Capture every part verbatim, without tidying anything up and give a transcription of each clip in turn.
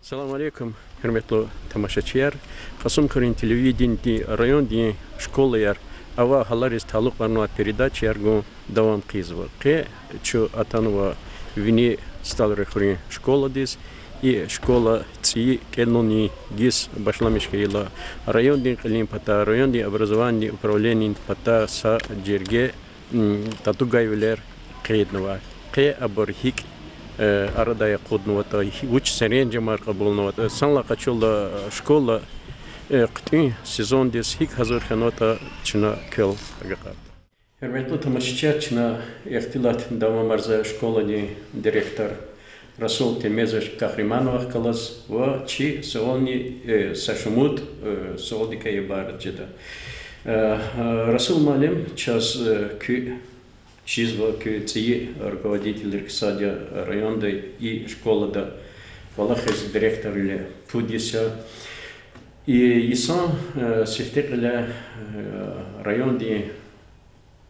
Салам алейкум, гьуьрметлу тамашачияр! Кьасумхуьруьн телевидениди райондин школаяр, авай гьалариз талукьарнавай передачаяр гун давам хъийизва. Къе чун атанва Вини СтӀалрин хуьруьн школадиз. И школа цӀийи кӀелунин йис башламиш хьайила, райондин кьилин патай, райондин образованидин управленидин патай са жерге татугайвилер къейднава. Къе абур гьикӀ арадай акъуднаватӀа, вуч серенжемар кьабулнаватӀа, санлай къачурла школа хъуьтӀуьн сезондиз гьикӀ гьазур хьанватӀа, чна квел агакьарда. Гьуьрметлу тамашачияр, чна ихтилат давамарзава школадин директор Расул Темезович Кагьримановахъ галаз ва чи суални са шумуд суалдикай ибарат жеда. Расул муаллим, чаз куь чизва, куь цӀийи руководительрикай сад я районда, и школада кӀвалахиз директорвиле пуд йис я. И йисан сифте кьиле райондин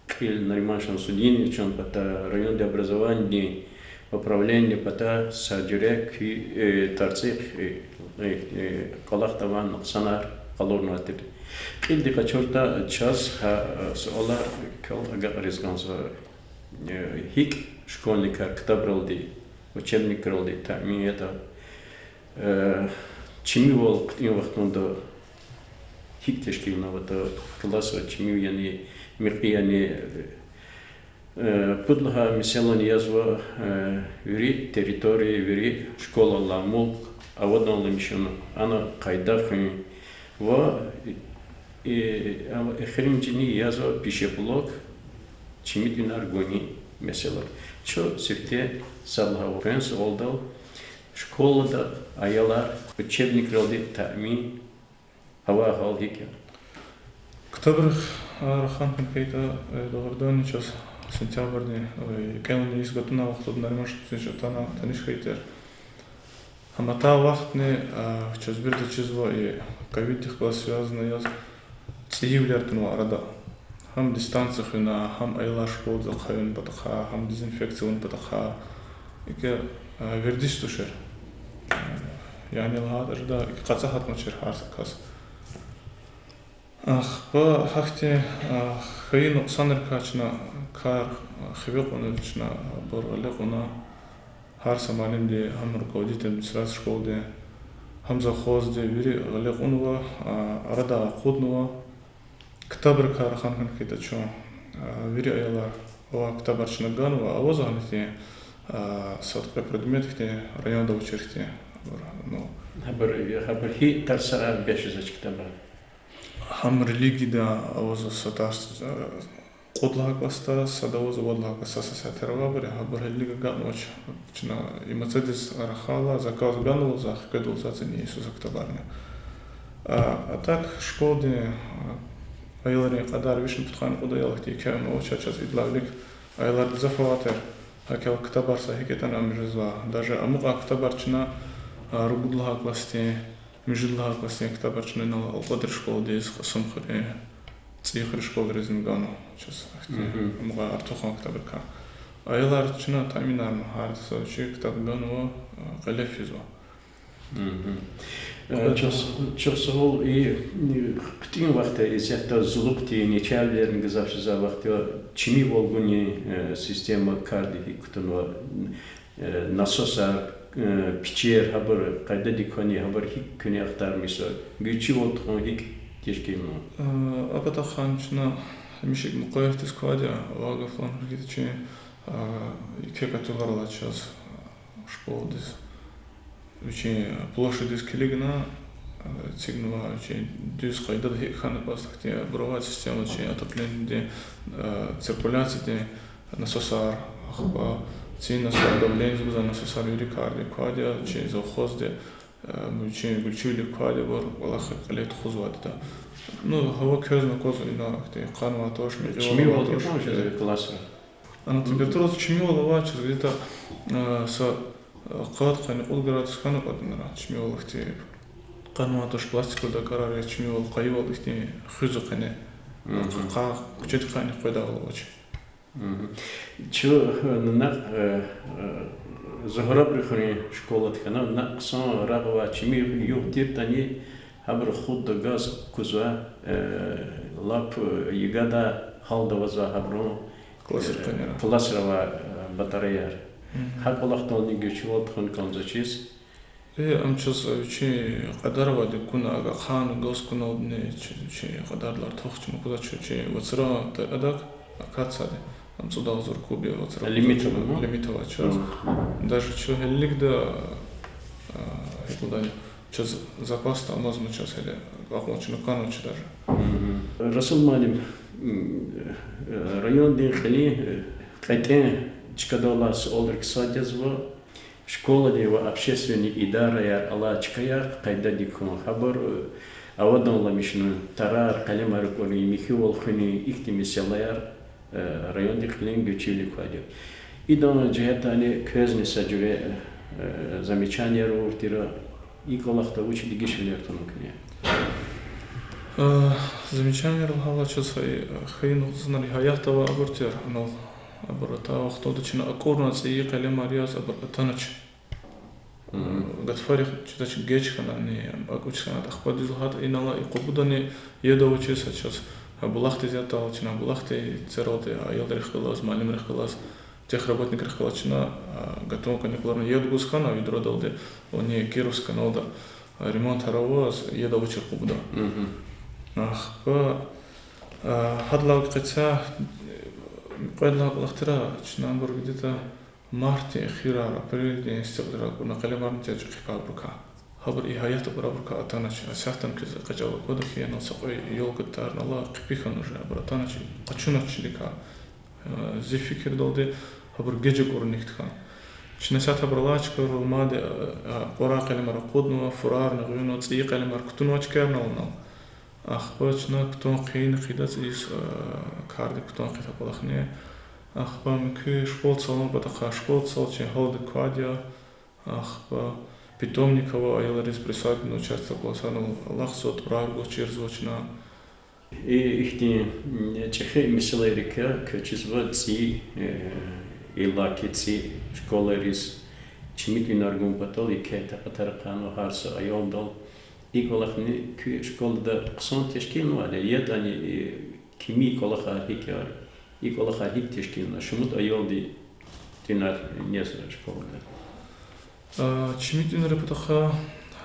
кьил Нариман Шамсудиновичан патай, райондин образованидин управленидин патай са жуьре куь тарцихъ, кӀвалахда авай нукьсанар къалурнавай тир. Кьилди къачуртӀа, чаз гьа суалар квел агакьариз кӀанзава. ГьикӀ школьникар ктабралди, учебникралди таъмин ятӀа, чимивал хъуьтӀуьн вахтунда гьикӀ тешкилнаватӀа, классра чими яни, михъи яни, пуд лагьай месэлани язва, вири территория, вири школа ламукь аваданламишун, ана къайда хуьн ва эхиримжини язва пищеблок, чими тӀуьнар гунин месэла. Чун сифте сад лагьай вуч хьайитӀа суалдал, школада аялар учебникралди таъмин авай гьал гьикӀ я? Ктабрихъ рахан хьайитӀа, дугъриданни чаз сентябрдин кӀелунин йис гатӀунай вахтунда Нариман Шамсудинович атана таниш хьайи тир. Гьам атай вахтни чаз вирида чизва и ковиддихъ галаз связано яз цӀийивилер тунва арада. Гьам дистанция хуьна, гьам аялар школадиз ахъаюн патахъай, гьам дезинфекция авун патахъай. ИкӀ, вердиш тушир. Яни лагьайтӀа жеда, икӀ къецел гьатнавачир гьар са кас. Ахпа гьахьтин хьайи нукьсанрикай чна кар хиве кьуна, чна абур гъиле кьуна, гьар са муаллимди, гьам руководитель администрации школадин, гьам завхозди, вири гъиле кьунва, арадай акъуднава. Ктабрикай рахан хьайитӀа чун, вири аялар, ава ктабар чна ганва, авазва гьахьтин сад-кьве предмет хьтин, районда авачир хьтин, ну, гьабур, гьабур гьи тарсарай бес жезвач ктабар? Гьам религияда авазва са тарс, кьуд лагьай классда, сада авазва вад лагьай классда, са сятер авайбур я, гьабур гьелелиг агакьнавач. Чна МЦ-диз рахайла, заказ ганва, за хкведалзава цӀийи йисуз а ктабарни. А так школадин аялрин кьадар вишни пудкъанни кьуд аял хьтин, квевай авач, чаз идалай вилик аялар гзаф авай тир, гьакӀ хьайила ктабар са гьикӀ ятӀани ам жезва. Даже амукьай ктабар чна ругуд лагьай классдин, муьжуьд лагьай классдин ктабар чна инал Алкьвадар школадиз, Кьасумхуьруьн, ЦӀийи хуьруьн школайризни ганва чаз ахьтин, амукьай артухан ктабрикай. Аялар чна таъминарна, гьар са вичин ктаб ганва, кьиле физва. Чухсагъул, и хъуьтӀуьн вахтара, исятда зулухъди, нечавилерни гзаф жезвай вахтара чимивал гунин система кардик кутунва, насосар, пичер, гьабур къайдадик квани, гьабур гьикӀ куьне ахтармишзава, гуьрчивал тухун гьикӀ тешкилнава? А патахъай чна гьамиша икӀ мукъвер хьиз квайди я, авай гаф лагьана хьайитӀа, чи еке категорияла чаз школадиз вичин площадиз килигна, эцигнава вичин дуьз къайдада гьикӀ хьана кӀанзаватӀа ахьтин буровая система, вичин отоплениедин, циркуляциядин насосар, ахпа цин насосар, давлениедиз гузвай насосар, вири кардик квайди я, чи завхозди вичин гуьрчивилик квайди я, абур кӀвалахиз кьиле тухузвайди я. Ну, гьава квезни аквазва ина ахьтин къанни авай туш, мекьивал авай туш. Чимивал гьикьван жезва классра? Ана температура чимивал авай чаз где-то са къад, къанни кьуд градус хьана кӀанда ана чимивал ахьтин. Къанни авай туш, пластикдин крар я, чимивал къайивал ихьтин хуьзва къене. Къа-, куьчедикайни къведайвал авач. Мгм. Чун, э, накь, э, э, Зугьрабрин хуьруьн школада хьана, накь хъсан рагъ авай чими югъ тиртӀани, гьабуру худ газ кузвай, э, лап, э, егада гьалда авазвай гьабурун, э, классра авай, э, батареяр. Мгм. Гьа кӀвалахдални гуьзчивал тухун кӀанзавачиз. Э, ам чаз, э, вичин кьадар авайди куна, ага хъан газ куналдини, чи, вичин кьадардал артух чна кузвач, чи вацра тадак, акацияди, ам цӀуд агъзур куб я вацра. Лимит ава, лимит ава чаз. Даже чун гьелелигда, а, гьикьван чаз запасда амазма чаз гьеле, акьван чна кӀанзавач даже. Расул муаллим, э, райондин кьилин, э, кьетӀен чкадал алай суалрик сад язва. Школадин ва общественный идараяр алай чкаяр къайдадик хьун, гьабур, э, аваданламишун, тарар, къелемар акӀурун, михьивал хуьнин, ихьтин месэлаяр, э, райондин кьилин гуьзчивилик квайди я. Идан жигьетдайни квезни са жуьре, э, замечанияр авур тир, и кӀвалахда вуч дегишвилер тунва куьне? Замечанияр лагьайла чаз гьа-, хьайи нукьзанар гьаятда авай абур тир, анал абур атай вахтунда чна акӀурна цӀийи къелемар яз абур атанач. Гатфарихъ чидач геж хьанани, акӀ вуч хьанатӀа, ахпа дуьз лагьайтӀа, инал и Къубудани яд авачиз гьа чаз, гьа булахдиз ятӀа чна, булахдин цералди аялрихъ галаз, муаллимрихъ галаз, техработникрихъ галаз чна, а, гатун каникуларна яд гуз хьана ведродалди, вуни Кировск каналда, а, ремонтар аваз, яд авачир Къубуда. Ахпа, а, гьадалай къецяй, кьвед лагьай кӀвалах тир, чна абур где-то мартдин эхирар, апрелдин сентябрар акӀурна къелемарни тежи хъипа абурукай. Гьабур и гьаятда абур абурукай атанач, асятдан квез экъечӀ алаквада хьи, анал са кьве ёлка тӀарнала хъипи хьана уже, абур атанач, къачунач чиликай. Э, зи фикирдалди, гьабур геж акӀурун нихьд хьана. Чна сят гьабур алай чкайра мад, э, э, кьварай къелемар акъуднава, фурарни гъуьнва, цӀийи къелемар кутунвай чкайрал анал. Ахпа чна кутун хъийин хъийида цӀийиз, э, кардик кутун хъийида кӀвалахни. Ахпа муькуь школа цалун патахъай, школа цал чи гьалдик квайди я. Ахпа питомник ава аялриз, приусадебный участок, анал алахъзава, тӀварар гуз чирзава чна. И ихьтин, м, чӀехи месэлайрикай квачизва цӀийи, э, иллаки цӀийи школайриз чими тӀуьнар гун патал, еке такьатар ахъайнава гьар са аялдал. И кӀвалахни куь школада хъсан тешкилнавайди я, ятӀани, э, кими кӀвалахар гьикӀ я, и кӀвалахар гьикӀ тешкилна, шумуд аялди тӀуьнар незва школада? А, чими тӀуьнрин патахъай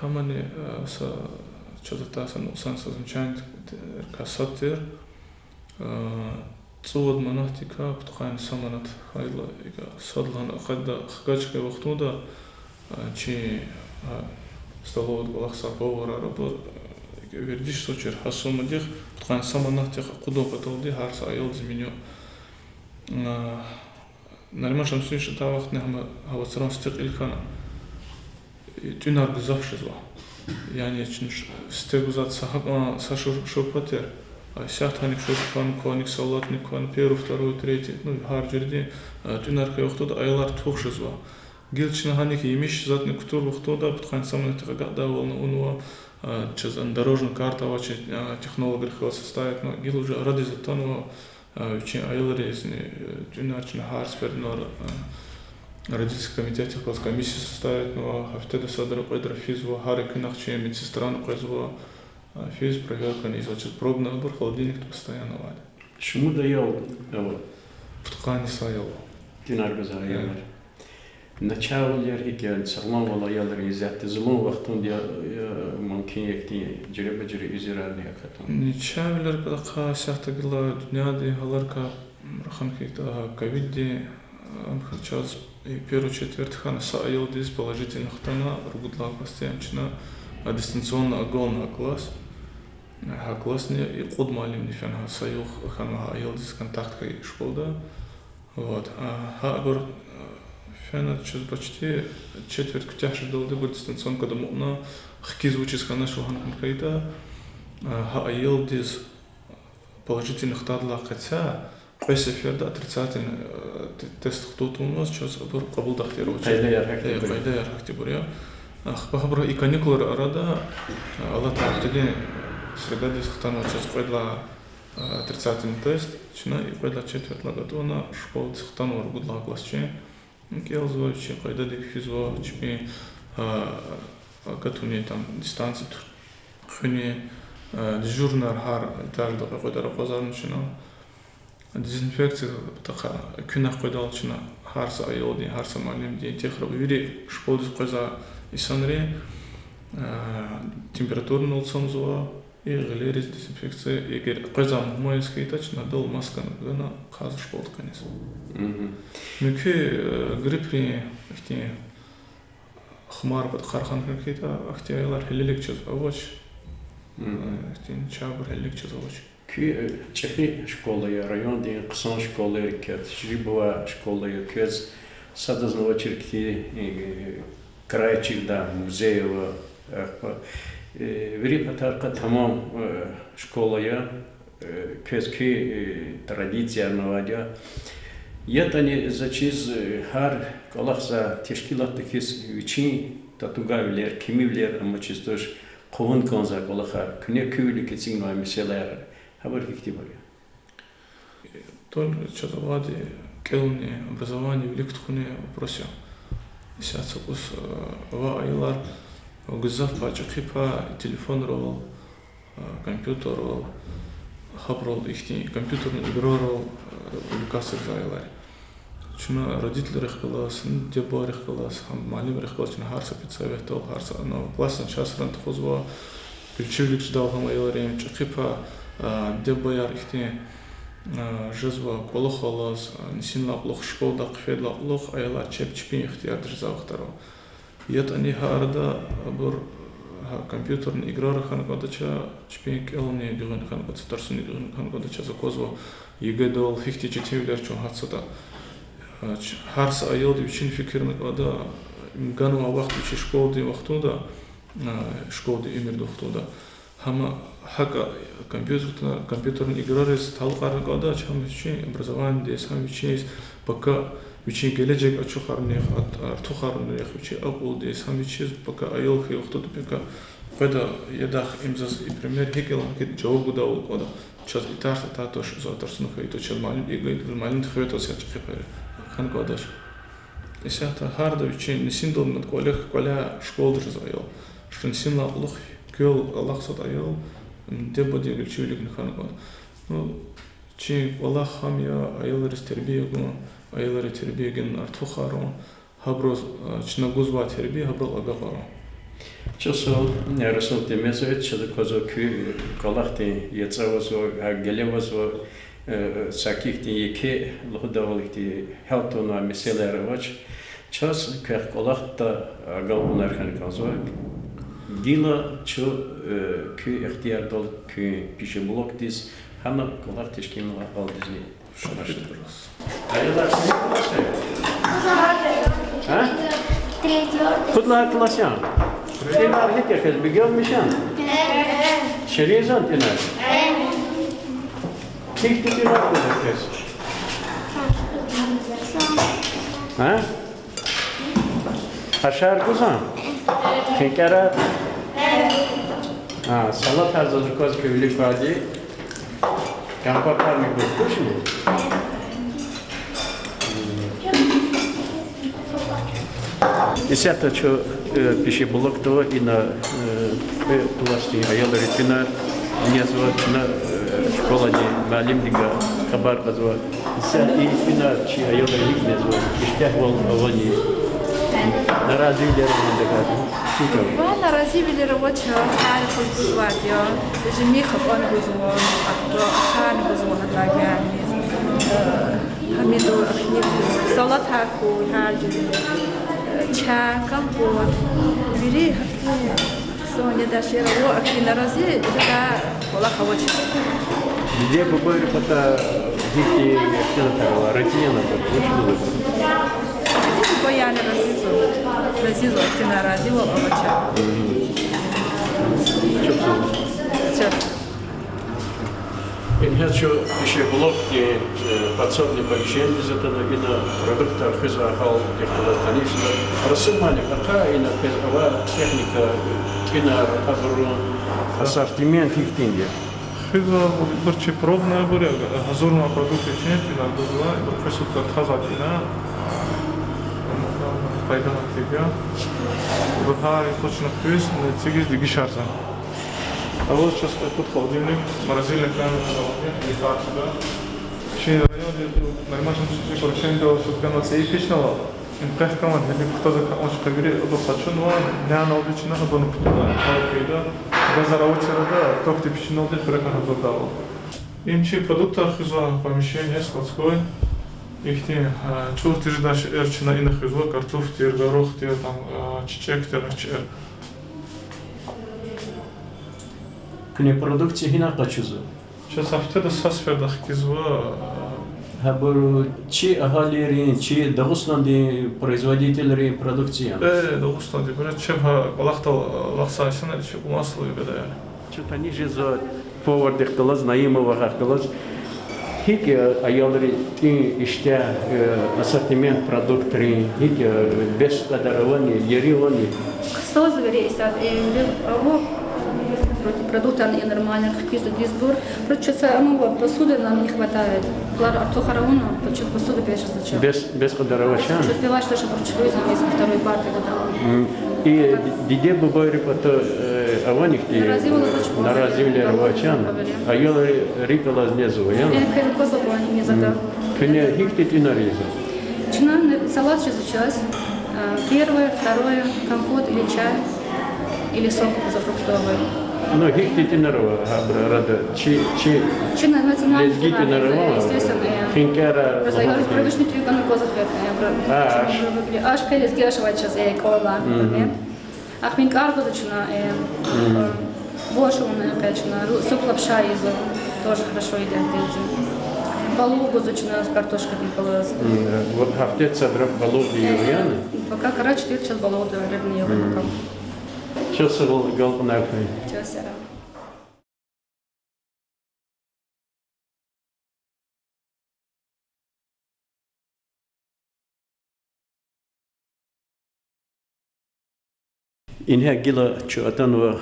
гьамани, а, са, чаз атай са нукьсан, са замечаниерикай сад тир. А, цӀувад манатдикай пудкъанни са манат хьайила, икӀ сад лагьана акъатда, хкаж хьайи вахтунда, а, чи, а, столовайда кӀвалахзавай поварар абур, а, икӀ вердишзавачир гьа сумадихъ, пудкъанни са манатдихъ акъудун паталди гьар са аялдиз меню. А, Нариман Шамсуевич атай вахтунда гьам гьа вацран сифте кьил хьана. ТӀуьнар гзаф жезва. Яни чна ш-, сифте гузвай са гьакьван, са шур-, шурпа тир, а исятда гьаник шурпани квани, салатни квани, первый, второй, третий, ну, гьар жуьредин, а, тӀуьнар хьайи вахтунда аялар тух жезва. Гила чна гьаник емиш затӀни кутур вахтунда пудкъанни са манатдихъ агакьдайвални авунва, а, чаз ана дорожный карта авачир, а, технологрихъ галаз составитьна, гила уже арадиз атанва, а, вичин аялризни, э, тӀуьнар чна гьар сеферда, а, родительский комитетдихъ галаз комиссия составитьнава, гьафтеда садра-кьведра физва, гьар экуьнахъ чи медсестрани къвезва, а, физ проверкани ийизва, чаз пробный абур холодильникда постоянно авайди. Шумуд аял ава? Пудкъанни са аял ава. ТӀуьнар гузвай аялар. Начагъвилер гьикӀ я, сагъламвал аялрин исятда зулун вахтунда я, я мумкин я ихьтин жуьреба-жуьре уьзуьрарни акатун? Начагъвилер патахъай исятда гила дуьньядин гьаларикай рахун хьайитӀа, ковиддин, ам хьайила чаз и первый четверть хьана са аялдиз положительный хтана, ругуд лагьай классдин, ам чна, а, дистанционно агална гьа класс. Гьа классни и кьуд муаллимни фена гьа са югъ хьанва гьа аялдиз контакт хьайи школада. Вот. А, гьа абур, а, фена чаз почти четверть куьтягь жедалди абур дистанционкада амукьна, хкиз вучиз хьанач лагьана хьайитӀа, а, гьа аялдиз положительный хтайдалай къецяй кьве сеферда отрицательный, э, те-, тест хтун тавунваз чаз абур кьабулдай тир. Къайдаяр гьахьтинбур я. Къайдаяр гьахьтинбур я. Ахпа гьабуру и каникулрин арада, э, алатай гьафтедин средадиз хтанва чаз кьвед лагьай, э, отрицательный тест. Чна и къведай четвертьдилай гатӀунна школадиз хтанва ругуд лагьай классдин. КӀелзава, вичи къайдадик физва, чпин, а, агатуни там дистанция тур-, хуьни, а, дежурныйяр гьар этажда кьве-кьведар акъвазарна чна. Дезинфекция патахъай экуьнахъ къведайла чна гьар са аялдин, гьар са муаллимдин, техра вири школадиз къвезвай инсанрин, а, температурани алцумзава, и гъилериз дезинфекция, эгер къвезвай мугьман яз хьайитӀа, чна адал маскани гана хъвазва школадин къене. Мгм. Муькуь, э, грипприн ихьтин хмар патахъай хьана хьайитӀа, ахьтин аялар гьелелиг чаз авач. Мгм. Э, ихьтин чарбур гьелелиг чаз авач. Куь, э, чӀехи школа я, райондин хъсан школайрикай, тежриба авай школа я, квез садазни авачир ихьтин, э, край чидай музей ава, ахпа, э, вири патарихъай тамам, э, школа я, э, квез куь, э, традициярни авайди я. ЯтӀани заз чиз, э, гьар кӀвалахзавай тешкилатда хьиз вичин татугайвилер, кимивилер амачиз туш, хъувун кӀанзавай кӀвалахар, куьне куь вилик эцигнавай месэлаяр, гьабур гьихьтинбур я? Тол чаз авайди кӀелни, образование вилик тухуни вопрос я. Исятда са кӀус, э, авай аялар гзаф пай, чӀехи пай телефонрал, э, компьютеррал, гьабурал ихьтин компьютерный играйрал, э, увлекаться жезвай аялар. Чна родителрихъ галаз, диде-бубайрихъ галаз, гьам муаллимрихъ галаз чна гьар са педсоветдал, гьар са, ну, классдин часрани тухузва, гуьрчивилик жедайвал гьам аялрин, чӀехи пай, а, диде-бубаяр ихьтин, а, жезва кӀвалах алаз, а, нисинлай кьулухъ, школадай хъфейдалай кьулухъ аялар чеб чпин ихтиярда жезвай вахтар ава. ЯтӀани гьа арада абур, гьа компьютерный играйра хьана кӀандач, чпин кӀелни гуьгъуьна хьана кӀанда, са тарсуни гуьгъуьна хьана кӀанда, чаз аквазва ЕГЭ-дал гьихьтин четинвилер чун гьатзатӀа. Гьар са аялди вичин фикирна кӀанда, им ганвай вахт вичи школадин вахтунда, школадин уьмуьрдин вахтунда. Гьам гьакӀ компьютер-, компьютерный играйриз талукьарна кӀандач, гьам вичин образованидиз, гьам вичиз пака, вичин гележег ачухарунихъ, ат-, артухарунихъ вичин акьулдиз, гьам вичиз пака аял хьайи вахтунда пака къведа, ядахъ им заз и пример гьикӀ я лагьана кӀанда жаваб гудайвал кӀанда. Чаз и тарс атай туш, за тарсуна хьайитӀа, чаз муаллим икӀ гайитӀа, муаллимди хвейитӀа, са чӀехи пай хьана кӀандач. Исятда гьарда вичин нисиндал мад кӀвале, кӀваляй школадиз жезва аял. Ша нисинлай кьулухъ квел алахъзавайди аял, диде-бубади гуьрчивиликни хьана кӀанда. Ну, чи кӀвалах гьам я, аялриз тербия гун, аялрин тербия гун, артухарун, гьабуруз, а, чна гузвай тербия гьабурал агакьарун. Чухсагъул, Расул Темезович, чаз аквазва куь кӀвалахдин яцӀ авазва, гьакӀ геле авазва, э, саки ихьтин еке лугьудайвал ихьтин гьял тавунвай месэлаяр авач. Чаз квехъ кӀвалахда агалкьунар хьана кӀанзава. Гила чун, э, куь ихтиярдал куь пищеблокдиз, гьана кӀвалах тешкилнавайдизни. Аялар, а? Пуд лагьай класс яни? ТӀимил гьикӀ я квез, бегенмишани? Ширинзани тӀимил? Гьихьтин тӀимил гузва квез? А? Ашар гузвани? ХинкӀара? А, салатар заз аквазва куь вилик квайди. Компотарни гуз тушни? Исятда чун, э, пищеблокда ава, ина, э, кьве классдин аялри тӀимил незва, чна, э, школадин муаллимдивай хабар кьазва. Исятда и, ина чи аялри гьикӀ незва, иштягьвал авани, наразивилер авани дагадин. Ва наразивилер авач, гьар юкъуз гузвайди я. Жемир хапӀани гузва, ахпа ашарни гузва, гьатта гяниз, э, гьамидур, ахни, салатар хьуй, гьар жуьре, э, чай, компот. Вири гьахьтин хъсан я, дашер ава, ахьтин нарази жедай кӀвалах авач. Диде-бубайрин патай гьихьтин ихтилатар ава, рази яни абур, вуч лугьузва? Диде-бубаяр разизва, разизва, ахьтин наразивал авач. Чухсагъул. Чухсагъул. Ингье чун пищеблокдин, э, подсобный помещениедиз атана, ина продуктар хуьзвай гьалдихъ галаз танишна. Расул муаллим, ахпа ина квез авай техника, тӀимилар, абурун ассортимент гьихьтинди я? Хуьзва, ибур чи пробный, ибур гьазурнавай продукт вичин, ина гузва, ибур квез сутка тахьзавайди ина, пайдана хьтинди я. Ибур гьа и точно хуьз, эцигиз дегишарзава. Аваз чаз кьве-пуд холодильник, морозильная камера, холодильник, и так, да. Чи районда, Нариман Шамсудинович, поручение дал, чтоб ганвай цӀийи пични ава. Им къехкаман гьелелиг кутазвай капӀунчи къе вири абур къачунва, няналди чна абурни кутуна, кал хъийида, газар авачирада, токди пичиналди хуьрек гьазурдайвал. Им чи продуктар хуьзва, помещение складское. Ихьтин, а, чӀур тежедай шейэр чна ина хуьзва, картоф тир, горох тир, там, а, чечек тир, гьа шейэр. Куьне продукция гьина къачузва? Чаз гьафтеда са сеферда хкизва. Гьабур чи агьалийрин, чи Дагъустандин производителрин продукция? Э, Дагъустандин, бираз чеб гьа кӀвалахдал алахъзавай чна чи Кьулан СЛО-я гада я. Чун таниш жезва повардихъ галаз, Наимовахъ галаз. ГьикӀ я аялри тӀуьн, иштягь, э, ассортимент продуктрин, гьикӀ я, бес кьадар авани, ери авани? Хъсанзава вири исятда, э, вири ава, вроде продуктар и нормально, хкизва дуьзбур. Просто чаз са ана посуды нам не хватает. Пулар артухар авуна, то чаз посуда бес жезва чаз. Бес, бес кьадар авач, а? Чаз пивач тоже бурчхуй замиз второй партия гадала. М. И диде-бубайрин патав, э, авани хьтин? Наразивал авач, наразивилер авач, а? Аялри рикӀ алаз незва, я? Э, квез аквазва, бубани незва, да. Куьне гьихьтин тӀуьнар ийизва? Чна салат жезва чаз, э, первое, второе, компот или чай, или сок фруктовый. Ну, гьихьтин тӀуьнар ава гьабурун арада? Чи, чи, чна национальный лезги тӀуьнар ава, естественно, э, хинкӀара, просто я привычный, привыкну, кваз хвет, э, про-, а, аш. Аш, квез лезги аш авач чаз, э, кӀвале, например. Ахпа инкӀар гузва чна, э, борщ авуна, э, чна, сок лапша ийизва, тоже хорошо едят дети. Балугъ гузва чна с картошкой галаз. М, э, вот гьафтеда садра балугъ ая, яни? Пока кара четверг чаз балугъ ава, ребни ава пока. Чаз сагъул, галкъунар хьуй. Чаз сагъул. Ингье гила чун атанва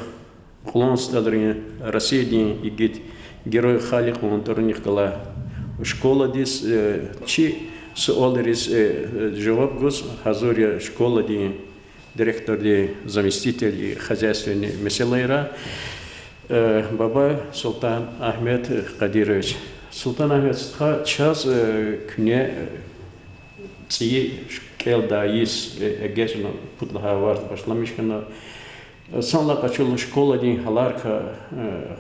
Кьулан СтӀалрин, Россиядин игит, Герой Халикъ ван тӀварунихъ галай школадиз, э, чи суалриз, э, э, жаваб гуз гьазур я школадин директордин заместитель, хозяйственный месэлайра, э, Бабай Султан-Агьмед Къадирович. Султан-Агьмед стха, чаз, э, куьне, э, цӀийи кӀелдай йис, э, эгечӀна пуд лагьай варз башламиш хьана. Санлай къачурла школадин гьаларикай, э,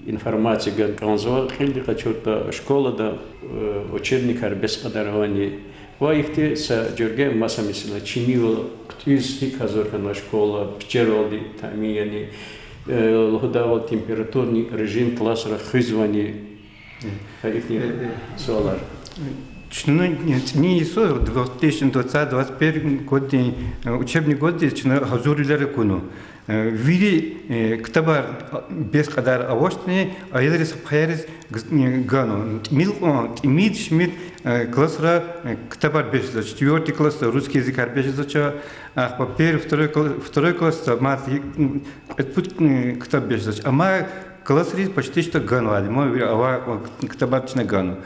информация гана кӀанзава, кьилди къачуртӀа, школада, э, учебникар бес кьадар авани? Ва ихьтин са жергеда маса месэла, чимивал хъуьтӀуьз гьикӀ гьазур хьанва школа, пичералди таъмин яни, э, лугьудайвал, температурный режим классра хуьзвани? Гьа ихьтин суалар. Чна, э, цӀинин йисуз, две тысячи двадцать, двадцать первый годдин, э, учебный годдиз чна гьазурвилер акуна. Э, вири, э, ктабар, а, бес кьадар авачтӀани, аялриз, паяриз г-, э, гана. ТӀимил кьван, тӀимил шумуд, э, классра, э, ктабар бес жезвач. Четвёртый классда русский языкар бес жезвач. Ахпа первый, второй кла-, второй классда мад, м, кьвед-пуд, м, ктаб бес жезвач. Амма классриз почти что ганвайди я, ма вири авай, о, ктабар чна гана.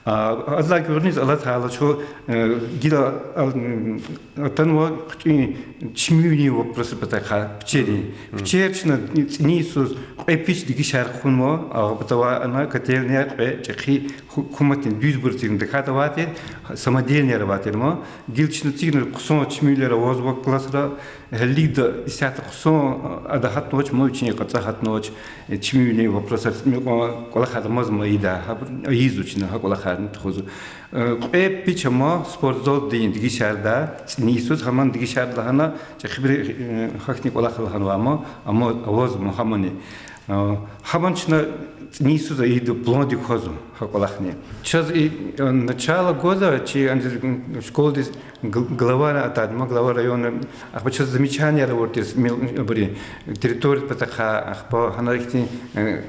А, адалай гуьгъуьниз алатайла чун, э, гила ал-, м, атанва хъуьтӀуьн чимивилин вопросрин патахъай, пичерин. Пичер чна цӀинин йисуз кьве пич дегишар хъувунва, а патавай ана котельная кьве чӀехи ху-, гьукуматдин дуьзбур эцигна тахьайтӀа авай тир, самодельныйяр авай тир ма. Гила чна эцигна хъсан чимивилер авазва классра, гьелелигда исятда хъсан, а, ада гьатнавач, ма вичин кьацӀа гьатнавач, э, чимивилин вопросар, ми кьван кӀвалахар амазма ийида, гьабур ийизва чна, гьа кӀвалахарни тухузва. Э, кьве пич ама спортзалдин дегишарда, цӀинин йисуз гьаман дегишарда лагьана, чӀехибуруз, э, гьахьтин кӀвалах лагьанва ама, ама авазма гьамани. Э, гьаман чна цӀинин йисуз ийида, пландик квазва гьа кӀвалахни. Чаз и, э, начало года чи, м, школадиз г-, главара атайди ма, глава района, ахпа чаз замечанияр авурди тир, мел-, абурун территориядин патахъай, ахпа гьана ихьтин, э,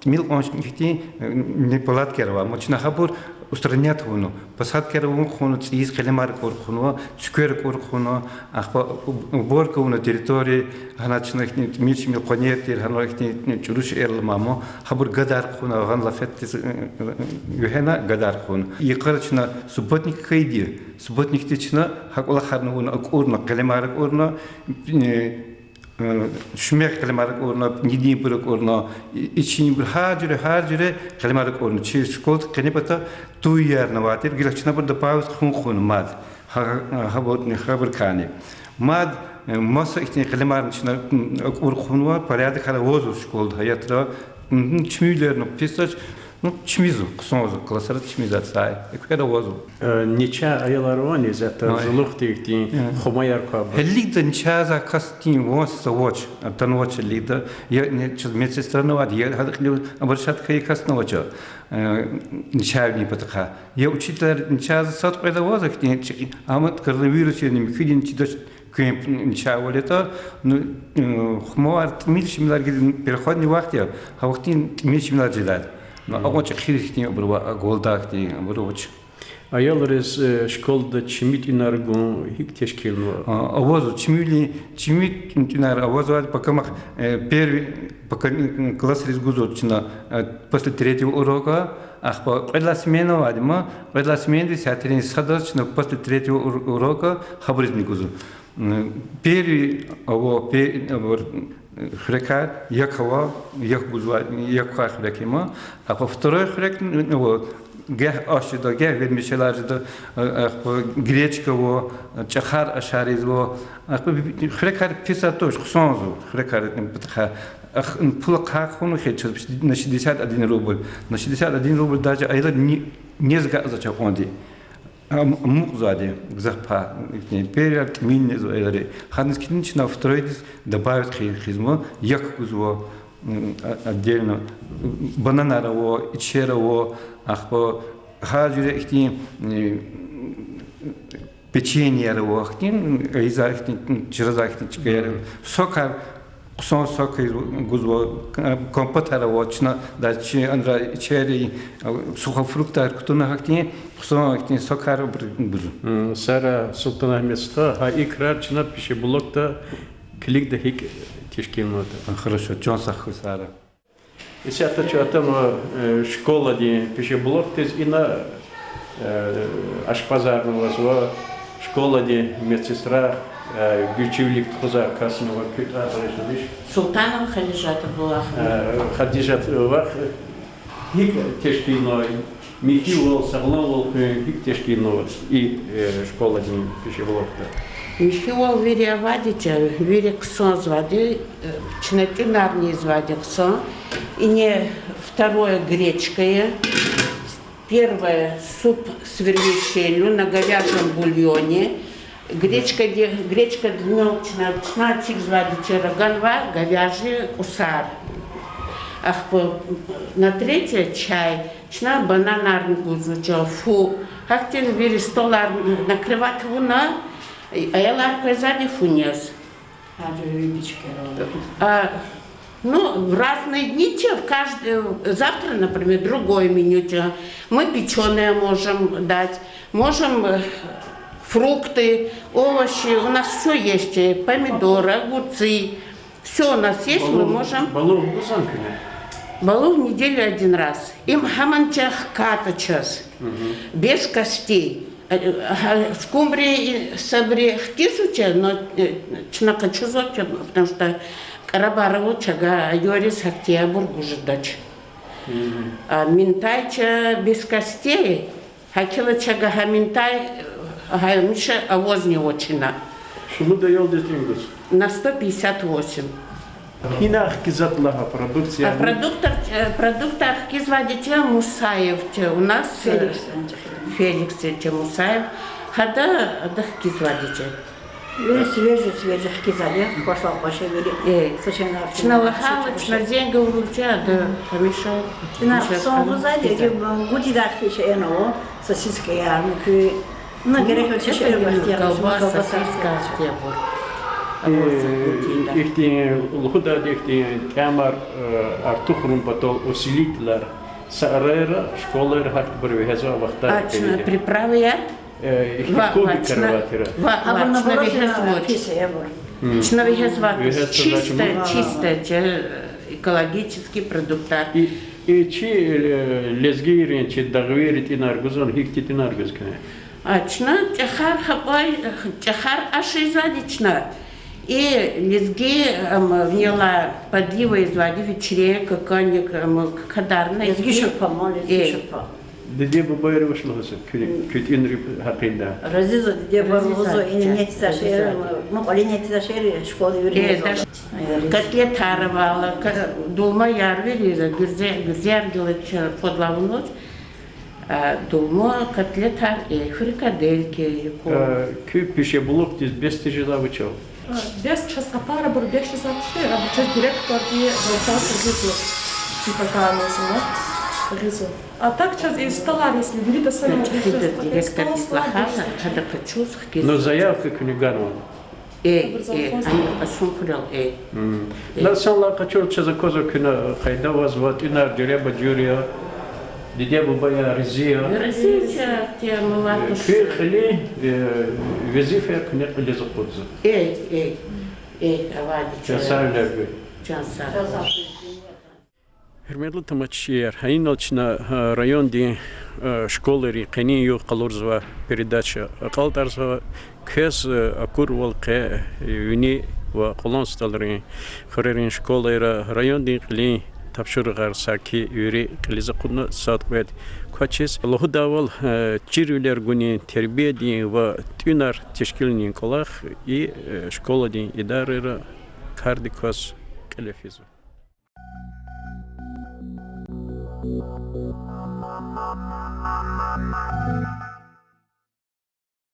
тӀимил кьван ихьтин, э, неполадкаяр ава, ма чна гьабур устранять авуна, посадкаяр авун хъувуна, цӀийиз къелемар акӀур хъувуна, цуьквер акӀур хъувуна, ахпа уб-, уборка авуна территория, гьана чна ихьтин тӀимил-шимил къванер тир, гьана ихьтин чӀуру шейэр алама, гьабур Гадар хъувуна, гъан лафетдиз, э, э, вегьена гадар хъувуна. Йикъара чна субботник хьайиди. Субботникди чна гьа кӀвалахарни авуна, акӀурна, къелемар акӀурна, э, э, шуьмягъ къелемар акӀурна, нидинбур акӀурна, и-, ичинбур, гьар жуьре, гьар жуьре къелемар акӀурна. Чи школада къенепата туярни авай тир, гила чна абур добавить хъувун хъувуна мад. Гьа, гьа, гьабурни, гьабурукайни. Мад, э, маса ихьтин къелемарни чна, м, акӀур хъувунва, порядокар авазва школада гьаятра. М, чимивилерни писач, ну, чимизва, хъсанзава, классра чимизвай са. Эквер авазва. Э, начагъ аялар авани, затӀ, зулухъди ихьтин хумаяр квай? Гьелелигда начагъзавай кас ихьтин ван са вач, атанвач гьелелигда. Я, не, чаз медсестрани авайди, я гьадахъни обращаться хьайи касни авач, э, начагъвилин патахъай. Я учителар начагъзавай сад-къведа авазва ихьтин, чи-, амма коронавирус яни муькуьдин чидач квен начагъвал ятӀа, ну, э, хумаяр тӀимил-шимилар гила переходный вахт я, гьа вахтунин тӀимил-шимилар жедайди. Ну, акьван чӀехи ихьтин абур ава, а, гвалдайди ихьтин абур авач. Аялриз, э, школада чими тӀуьнар гун гьикӀ тешкилнава? А, авазва, чимивилин, чими тӀуьнар авазвайди, пока мах, э, первый, пока, м, классриз гузва чна, э, после третьего урока, ахпа кьвед лагьай смена авайди ман, кьвед лагьай сменадиз сятирин садаз чна после третьего ур-, урока гьабуризни гузва. М, первый ава, пе-, абур, э, хуьрекар як ава, як гузва, як квай хуьрек я ман. Ахпа второй хуьрек, м, ава, гагь аш жеда, гагь вермишелар жеда, э, ахпа гречка ава, чӀахар ашар ийизва. Ахпа хуьрекар писар туш, хъсанзава хуьрекар, м, патахъай. Ах, м, пул ахъа хьун хьи, чаз на шестьдесят один рубль. На шестьдесят один рубль даже аялар ни-, нез агакьзавач акьванди. Ам-, амукьзавайди гзаф пай, ихьтин, первыйяр тӀимил незва аялри. Гьаниз хьтин чна второйдиз добавить хъий-, хъийизва, як гузва, м, а-, отдельно, бананар ава, ичер ава, ахпа гьар жуьре ихьтин, м, печеньеяр ава, ихьтин, ийизвай ихьтин, чразвай ихьтин чкаяр. Сокар, хъсан сок гузва, компотар ава, чна даже чи анра ичери, сухофруктар кутуна гьахьтин, хъсан ихьтин сокар абур гузва. М, Сара Султан-Агьмед стха, гьа и крар чна пищеблокда килигда гьикӀ тешкилнаватӀа. Хорошо, чан сагъ хьуй, Сара. Исятда чун атанва, э, школадин пищеблокдиз, ина, э, ашпазарни авазва, школадин медсестра, э, гуьзчивилик тухузвай касни ава, куьн тӀвар кьиле, Султанова Хадижат Абдуллаховна. Э, Хадижат, э, вах, э, гьикӀ тешкилнава, михьивал, сагъламвал хуьн гьикӀ тешкилнава и, э, школадин пищеблокда? Михьивал вири авайди я, вири хъсанзавайди, э, чна тӀуьнарни ийизвайди хъсан. Ина второе гречка я. Первое суп с вермишелью на говяжьем бульоне. Гречкади, гречкадин чна, чна эцигзавайди я роганвай говяжий кӀусар. Ахпа на третье чай, чна бананарни гузва чӀал, фу. Гьахьтин вири столар накрывать авуна, аялар къвезвайди фу нез. А, ну, в разные дни, че в каждый, завтра, например, другое меню, че мы печёное можем дать, можем, э, фрукты, овощи, у нас всё есть, э, помидоры, огурцы, всё у нас есть, мы можем. Балугъ гузан куьне? Балугъ в неделю один раз. Им гьаман чахъ ката час. Без костей. Э, э, скумбрия и сабри хкизвач, но, э, чна къачузва, потому что кӀарабар ава чага, аялриз гьахьтинбур гуз жедач. А минтай ча без костей, гьакила чага гьа минтай, э, гьамиша авазни ава чна. Шумуд аялдиз тӀуьн гуз? На сто пятьдесят восемь. Гьина хкизватӀа лагьай продукция? А продуктар, э, продуктар хкизвайди я Мусаев, че у нас, э, Феликс, Феликс, че Мусаев. Гьада, гьада хкизвайди я. Вири свежий, свежий хкизвайди я, квашлай кваши вири. Э, чна лагьайла, чна зенг авурла, ада гьамиша. Ина хъсан гузвайди я, гуди дахи шейэр ава, сосиска я, ну, ки Ну, герек я, колбаса, сосиска, ахтиябур. Ихьтин лугьудайди, ихьтин тӀямар, э, артухарун патал усилителар са арайра, школайра гьахьтинбур вегьезва вахтар. А, чна приправаяр? Э, ихьтин кубикар авайтир. Ва, ва, чна вегьезва. Чна вегьезва. Чисто, чисто, че, э, экологический продуктар. И чи, э, лезгийрин, чи дагъвийрин тӀуьнар гузвани, гьихьтин тӀуьнар гуз куьне? А, чна чӀехар хапӀай, чӀехар ашизвайди чна. И лезги, ам, винелай подливайзавайди вечеринка, каканик, ам, кадарна Лезги шурпа, ма, лезги шурпа. Диде-бубайри вуч лугьузва куь, куь тӀуьнрин гьакъиндай? Разиза диде-бубайри лугьузва, ина нетизвай шейэр, ма, кьве нетизвай шейэр школадай вири лугьузва. Котлетар авайла, ка-, дулмаяр вири, гуьрзе-, гуьрзеяр гила чаз фадлай авунвач. А, дулма, котлетар, э, фрикадельки, ку- А, куь пищеблокдиз бес тежезвай вуч ава? А, бес чаз къапар абур бес чаз атуш, абур чаз директорди Залтан гъизва. Типа кани зуна гъизва. А так чаз и столар, если вирида санал, чаз директордиз лагьайла, гьада къачуз хкиз. Ну, заявка куьне ганвани? Э, э, ани къачун хьурай, э. Э. На санлай къачур чаз аквазва куьне къайда авазва, тӀуьнар жуьреба-жуьре я, диде-бубаяр рази я. Рази я, те, мулатуш. Куь кьилин, э, везифаяр куьне кьилиз акъудзава. Э, э, э, авайди чан сагъ. Чан сагъ. Гьуьрметлу тамашачияр, гьа инал чна, а, райондин, а, школайрин къенин югъ къалурзавай передача акьалтӀарзава. Квез, а, акурвал къе, а, вини ва Кьулан СтӀалрин хуьрерин школайра райондин кьилин тапшуругъар саки вири кьилиз акъудна сад-кьвед квачиз. Лугьудайвал, а, чирвилер гунин, тербиядин ва тӀуьнар тешкилунин кӀвалах и, а, школадин идарайра кардик кваз кьиле физва.